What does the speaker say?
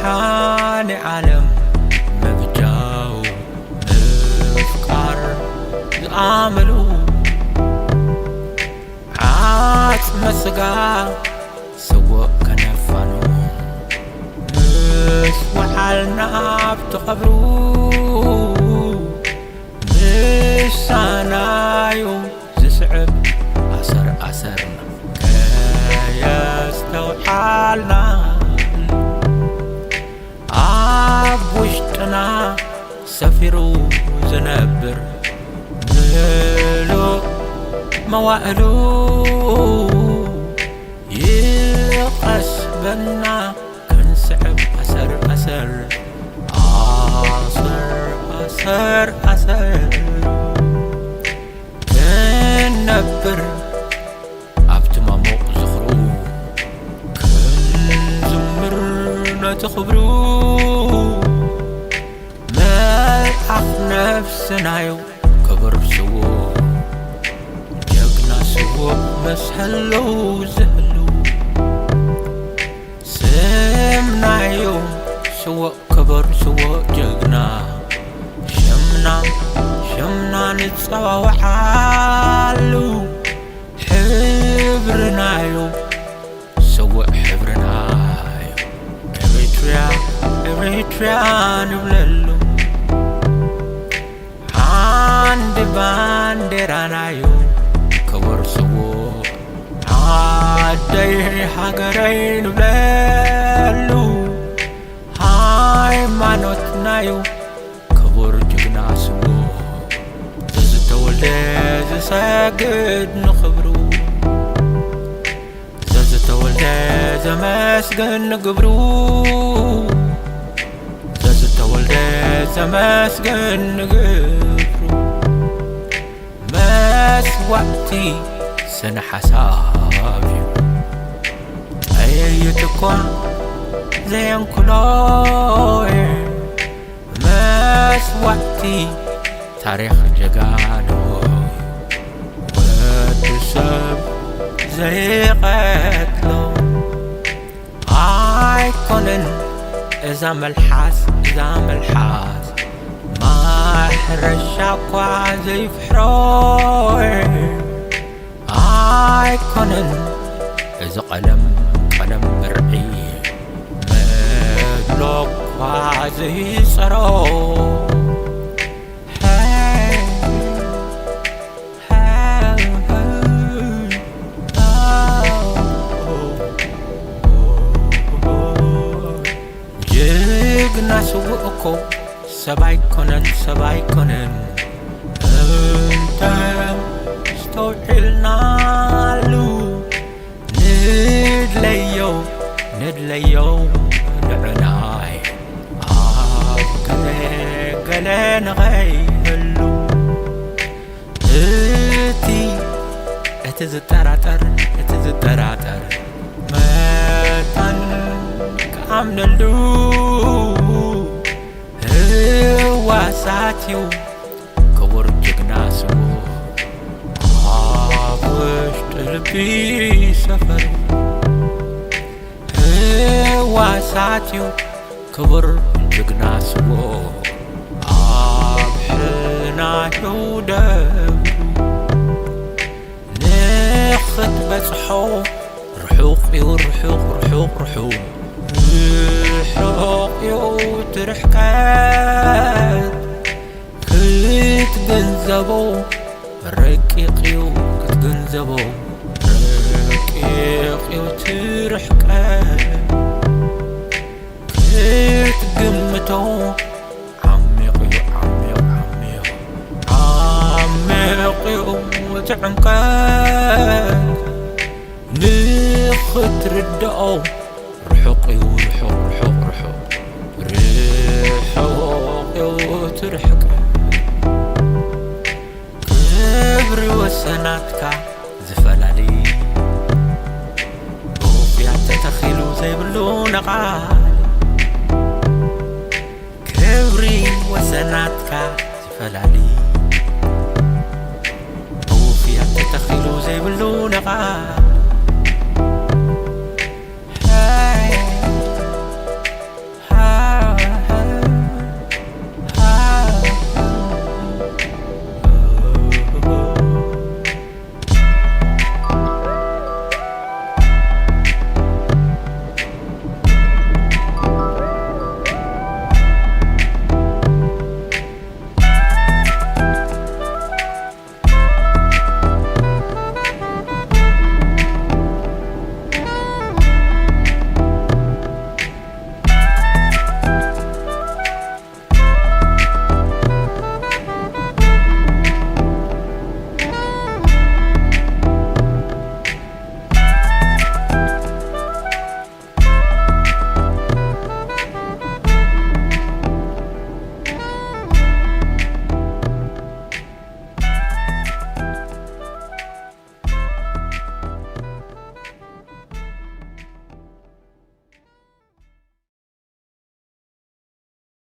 ሓኒ ዓለም ምብጃው ምፍቃር ዝኣመሉ ዓጽመ ስጋ ስዉእ ከነፋኑ ምስ ወዓልና ኣብቲ ቐብሩ ምሳናዩ ዝስዕብ ኣሰር ኣሰርና ከየስተውዓልና ኣብ ውሽጥና ሰፊሩ ዝነብር ምሉእ መዋእሉ ይቐስበና ከንስዕብ ኣሰር ኣሰር ኣሰር ኣሰር ኣሰር ክንነብር ኣብቲ ማሞቕ ዝኽሩ ክንዝምር ነቲ ክብሩ መልኣኽ ነፍስናዩ ክቡር ስዉእ ጀግና ስዉእ መሰሉ ዝህሉ ስምናዩ ስዉእ ክቡር ስዉእ ጀግና ሽምና ሽምና ንጸዋወዓሉ ሕብርናዩ ስዉእ ሕብርናዩ ኤሪትሪያ ኤሪትሪያ ንብለሉ ሓንቲ ባንዴራናዩ ክቡር ስዉእ ዓደይ ሃገረይ ንብለሉ ሃይማኖትናዩ ክቡር ጅግና ስዉእ ዘዝተወልደ ዝሰግድ ንኽብሩ ዘዝተወልደ ዘመስግን ንግብሩ ዘዝተወልደ ዘመስግን ንግብሩ መስዋእቲ ስነ ሓሳብ እዩ ጠየይት እኳ ዘየንክሎ መስዋእቲ ታሪኽ ጀጋኑ ወዲ ሰብ ዘይቐትሎ ኣይኮነን እዛ መልሓስ እዛ መልሓስ ማሕረሻ እኳ ዘይፍሕሮ ኣይኮነን እዚ ቀለም ቀለም ብርዒ መብሎ እኳ ዘይጸሮ ጅግና ስውእ እኮ ሰብ ኣይኮነን ሰብ ኣይኮነን እንተ ስተውዒልናሉ ንድለዮ ንድለዮ ንዕናይ ኣብ ገለ ገለ ንኸይህሉ እቲ እቲ ዝጠራጠር እቲ ዝጠራጠር መታን ክኣምነሉ ህዋሳት እዩ ክቡር ጅግና ስሙ ኣብ ውሽጢ ልቢ ሰፈሩ ህዋሳት እዩ ክቡር ጅግና ስሙ ኣብ ሕልና እዩ ደብሩ ንኽትበጽሖ ርሑቕ እዩ ርሑቕ ርሑቕ ርሑቕ ርሑቕ እዩ ትርሕቀት ክትግንዘቦ ረቂቕ እዩ ክትግንዘቦ ረቂቕ እዩ ትርሕቀት ክትግምቶ ዓሚቕ እዩ ዓሚቕ ዓሚቕ ዓሚቕ እዩ እቲ ዕምቀት ንኽትርድኦ ርሑቕ እዩ ርሑቕ ርሑቕ ርሑቕ ርሑቕ እዩ እቲ ርሕቀት ክብሪ ወሰናትካ ዝፈላሊ ብውፍያት ተተኺሉ ዘይብሉ ነቓል ክብሪ ወሰናትካ ዝፈላሊ ብውፍያት ተተኺሉ ዘይብሉ ነቓል